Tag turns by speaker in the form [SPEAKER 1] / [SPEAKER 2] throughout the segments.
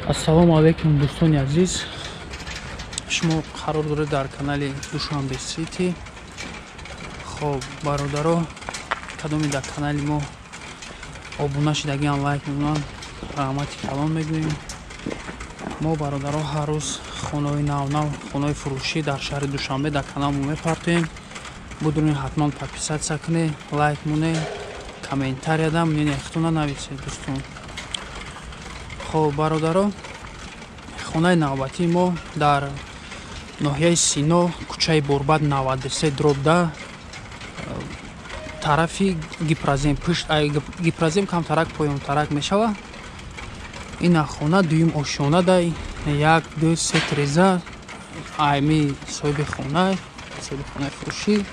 [SPEAKER 1] Ассалому алайкум, дӯстони азиз. Шумо қарор доред дар канали Душанбе Сити. Хоб, бародаро, кадоме дар канали мо обуна шидагиам, лайк мемонанд, раҳмати калон мегӯем. Мо, бародаро, ҳар рӯз хонаҳои навнав, хонаҳои фурӯшӣ дар шаҳри Душанбе дар каналмо мепартоем. Будурин, ҳатман подписаться кунед, лайк монед, комментария дам мнение худтона нависед, дӯстон. Хоб, бародаро, хонаи навбатии мо дар ноҳияи Сино, кӯчаи Борбад 93/10, тарафи Гипрозем, пушт Гипрозем камтарак поёнтарак мешавад. Ина хона дуюм ошёна дай, як, ду, се треза, айми соҳиби хона, соҳиби хонаи фурӯшӣ.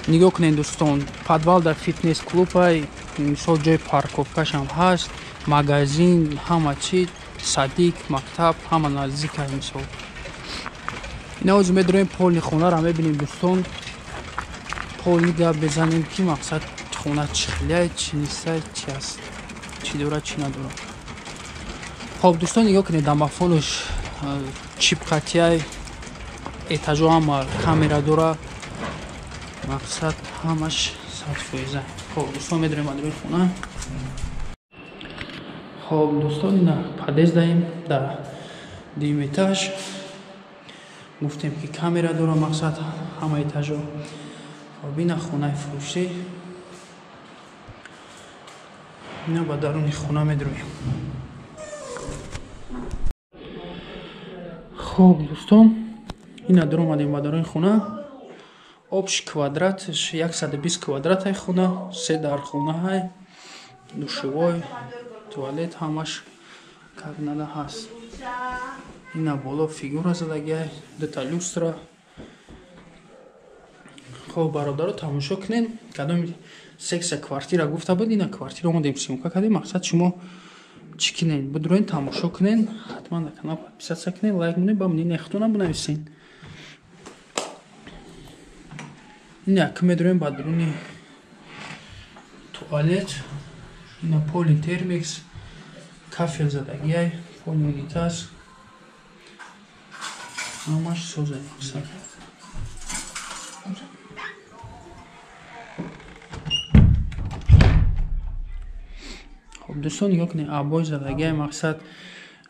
[SPEAKER 1] Нигоҳ кунед, дӯстон, подвал дар фитнес клубай, мисол ҷои парковкашам ҳаст, магазин, ҳама чи, садик, мактаб, ҳама наздикай мисол. Ина ҳозир медорем полни хонаро мебинем, дӯстон. Полни гап безанем, ки мақсад хона чӣ хелай, чӣ нестай, чи аст, чӣ дорад, чӣ надорад. Хоб, дӯстон, нигоҳ кунед, домофонаш чипқатияй, этажо ҳама камера дора, мақсад ҳамаш 100%. Хоб, дӯстон, медорем адрои хона. Хоб, дӯстон, ина подъезд даем дар дуюм этаж. Гуфтем, ки камера дора, мақсад ҳама этажо. Хоб, ина хонаи фурӯшӣ. Ина ба даруни хона медроем. Хоб, дӯстон, ина даромадем ба даруни хона. Общий квадратш 120 квадратай хона, се дар хонаҳай, душевой, туалет, ҳамаш как надо ҳаст. Ина боло фигура задагиай, дута люстра. Хоб, бародаро, тамошо кунед, кадоми секса квартира гуфта буд, ина квартира омадем, съёмка кардем. Мақсад шумо чӣ кунед, бидуроед, тамошо кунед, ҳатман дар канал подписаться кунед, лайк монед, ба мнение худтона бинависед. Ин як медроем ба дуруни туалет. Ина поли термикс, кафел задагиай, поли унитаз, ҳамаш созай мақсад. Хоб, дӯстон, нигоҳ кунед, обой задагиай, мақсад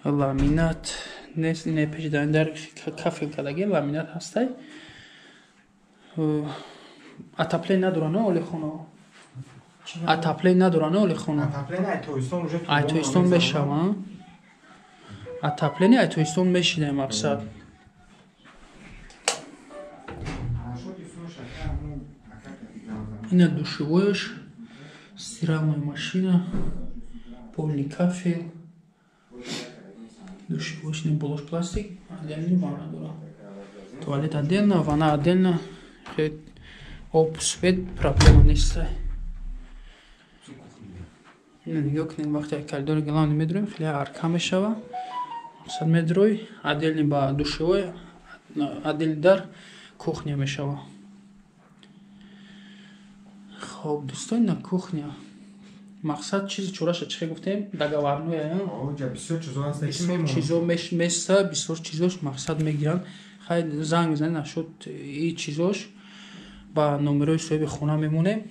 [SPEAKER 1] ламинат нест, ина пеши дар кафел кардагиай, ламинат ҳастай. Отопление надоранд оли хона? Отопление надоранд оли хона?
[SPEAKER 2] Отопление ай Тоистон уже.
[SPEAKER 1] Ай Тоистон мешава. Отопление ай Тоистон мешида, мақсад. Ина душевояш, стиральная машина, полный кафел. Душевояш не болош пластик, отдельно ванна дора. Туалет отдельно, ванна отдельно. Об, свет проблема нест. Ина нигоҳ кунед, вақте коридори главный медроем, хеле арка мешава. Мақсад медрой, отдельно ба душевой, отдельно дар кухня мешава. Хоб, дӯстон, ина кухня. Мақсад чизи чораша чӣ гуфтем, договорное.
[SPEAKER 2] Оҷа бисёр чизо ҳаст, ки
[SPEAKER 1] мемонад. Чизо места, бисёр чизош мақсад мегиранд. Хай занг мезанед нашуд и чизош ба номерои соҳиби хона мемонем.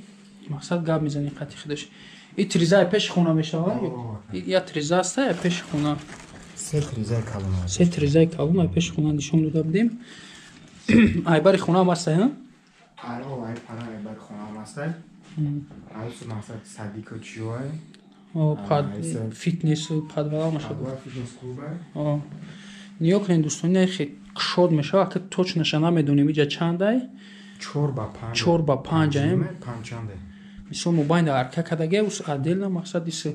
[SPEAKER 1] Мақсад гап мезанем қати худаш. И тризаи пеши хона мешава? Я триза аста, я пеши хона.
[SPEAKER 2] Се тризаи калон.
[SPEAKER 1] Се тризаи калон ай пеши хона нишон дода будем. Айбари хона ҳам аста, ҳа?
[SPEAKER 2] Аро, ай пара айбари хона ҳам аста. Айсу мақсад садико чиёай?
[SPEAKER 1] О, пад фитнесу подвал маша.
[SPEAKER 2] Фитнес клубай.
[SPEAKER 1] О. Нигоҳ кунед, дӯстон, ина хе кушод мешава, ака точноша намедонем иҷа чандай.
[SPEAKER 2] 4 ба 5.
[SPEAKER 1] 4 ба 5 аем.
[SPEAKER 2] 5 чанде.
[SPEAKER 1] Мисол мобайн дар арка кардагия, ус отдельно мақсад ис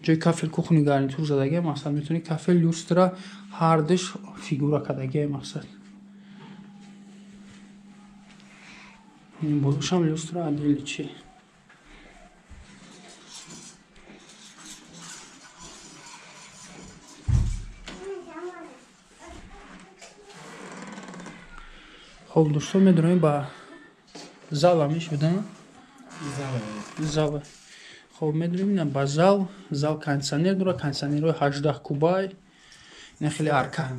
[SPEAKER 1] ҷои кафел кухни гарнитур задагия, мақсад метавонӣ кафел, люстра, ҳардуш фигура кардагия, мақсад. Болошам люстра отдельно чи. Хоб, дӯстон, медроем ба зала мешуда? Зала. Хоб, медроем ина ба зал. Зал кондиционер дора, кондиционерҳои 18 кубай. Ина хеле арка.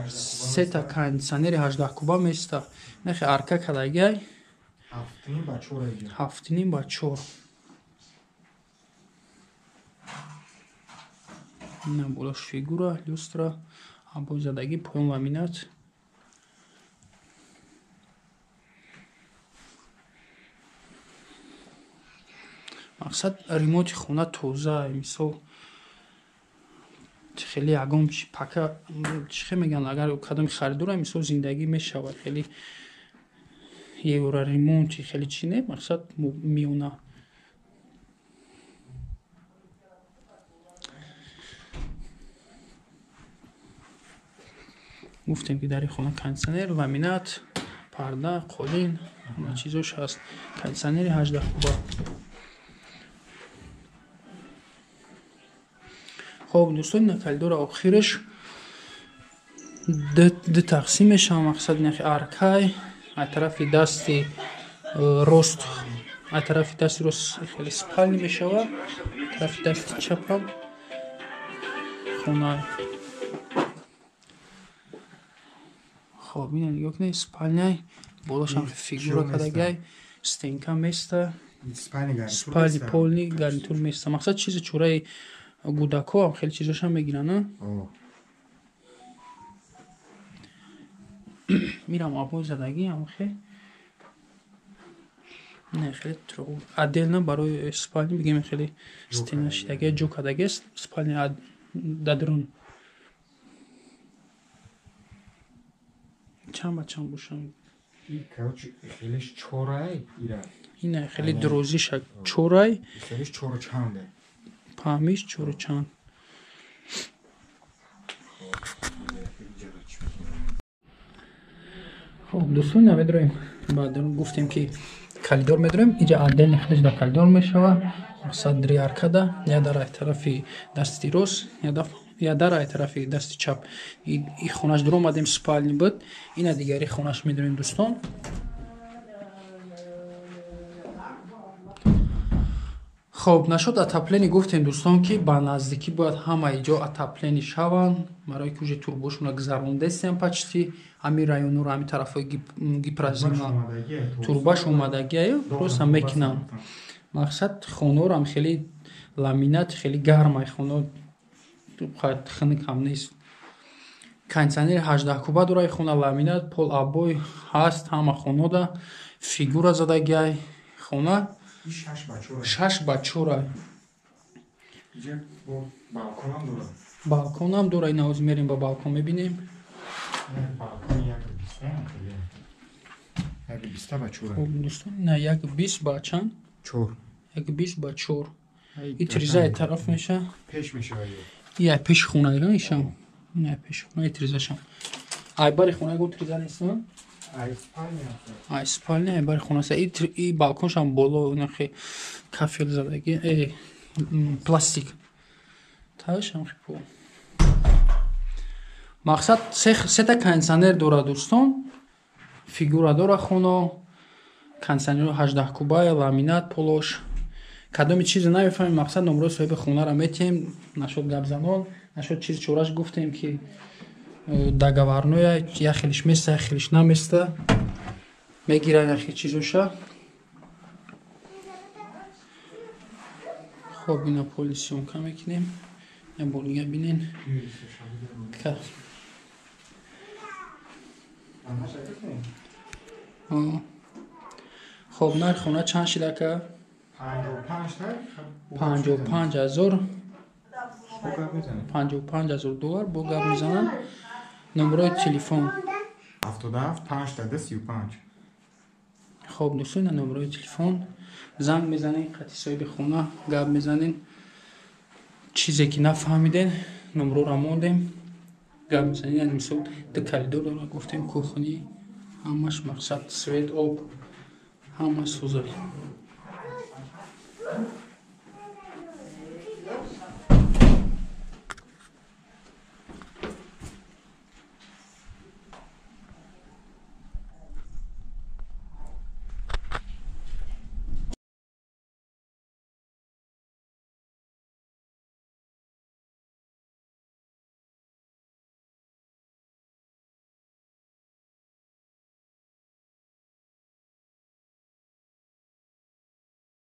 [SPEAKER 1] Сета кондитсионери 18 куба места. Ина хеле арка кадагай.
[SPEAKER 2] 7.5 ба 4 иҷа.
[SPEAKER 1] 7.5 ба 4. Ина болош фигура, люстра, обои задагӣ, поён ламинат. Мақсад ремонти хона тоза, мисол хеле ягон чи пака чӣ мегӯянд, агар кадоми харидора мисол зиндагӣ мешавад, хеле евро ремонти хеле чи не, мақсад миёна. Гуфтем ки дар ин хона кондитсионер, ламинат, парда, қолин, ҳама чизош ҳаст. Кондитсионери 18 куба. Хоб дӯстон, ина коридора охираш ду тақсим мешавад. Мақсад ина аркай, аз тарафи дасти рост, аз тарафи дасти рост хеле спални мешавад, тарафи дасти чапам хона. Хоб ина нигоҳ кунед, спалняй болошам фигура кардагай, стенка места, спални полни гарнитур места. Мақсад чизи чораи гудако хеле чизошам мегиранд. Мирам обои задагӣ ҳамхе. Не, хеле отдельно барои спални бигем, хеле стена шидаги, ҷо кардаги спални дадрун. Чанд ба чанд бошам?
[SPEAKER 2] Короче, хелеш чорай ира.
[SPEAKER 1] Ина хеле дурозиша чорай.
[SPEAKER 2] Хелеш чору чанде.
[SPEAKER 1] Паҳмиш чору чанд. Хоб дӯстон, намедроем. Баъд гуфтем ки коридор медроем. Инҷа отдельно хелеш дар коридор мешавад. Мақсад дри аркада, я дар ай тарафи дасти рост, я дар ай тарафи дасти чап. И хонаш дур омадем, спални буд. Ина дигари хонаш медроем дӯстон. Хоб нашуд отопление гуфтем дӯстон ки ба наздикӣ бояд ҳамаи ҷо отопление шаванд, барои ки уже турбошона гузарондестем почти ҳамин районро, ҳамин тарафҳои гипрозима турбаш омадагиаю просто мекунанд. Мақсад хонаҳоро хеле ламинат, хеле гармай хона, хунук ҳам нест. Кондитсионери 18 куба дорад хона, ламинат, пол обой ҳаст ҳама хонода, фигура задагиай хона. 6 ба 4. Балконам дора. Ина ҳозир мерем ба балкон мебинем. Дӯстон, ина 1.20 ба чанд? 1.20 ба 4. И тирезаи тараф меша.
[SPEAKER 2] Пеш мешавад.
[SPEAKER 1] Я пеши хона ишам. Ина пеши хона тирезашам. Ай бари хона гу тиреза нест? Ай спальня, ай бари хона. И балконшам боло нахи кафел задаги, пластик. Таашам хипо. Мақсад сета кондитсионер дора дӯстон. Фигура дора хона. Кондитсионер 18 куба, ламинат, полош. Кадоми чизе намефаҳмем, мақсад номрои соҳиби хонаро метиҳем, нашуд гапзанон, нашуд чизи чораш гуфтем ки договорное, як хелиш места, як хелиш наместа, мегиранд як хел чизоша. Хоб ина поли съёмка мекунем, як бор дига бинен. Хоб нарх хона чанд шид ака? 55,000. 55,000 доллар бо гап мезананд. Номерои телефон
[SPEAKER 2] 77 535.
[SPEAKER 1] Хоб дӯстон, ина номерои телефон занг мезанед, қати соҳиби хона гап мезанед. Чизе ки нафаҳмиден, номерора мондем, гап мезанед. Яъне мисол ду коридор дора, гуфтем кухни, ҳамаш мақсад свет, об, ҳама сӯзад.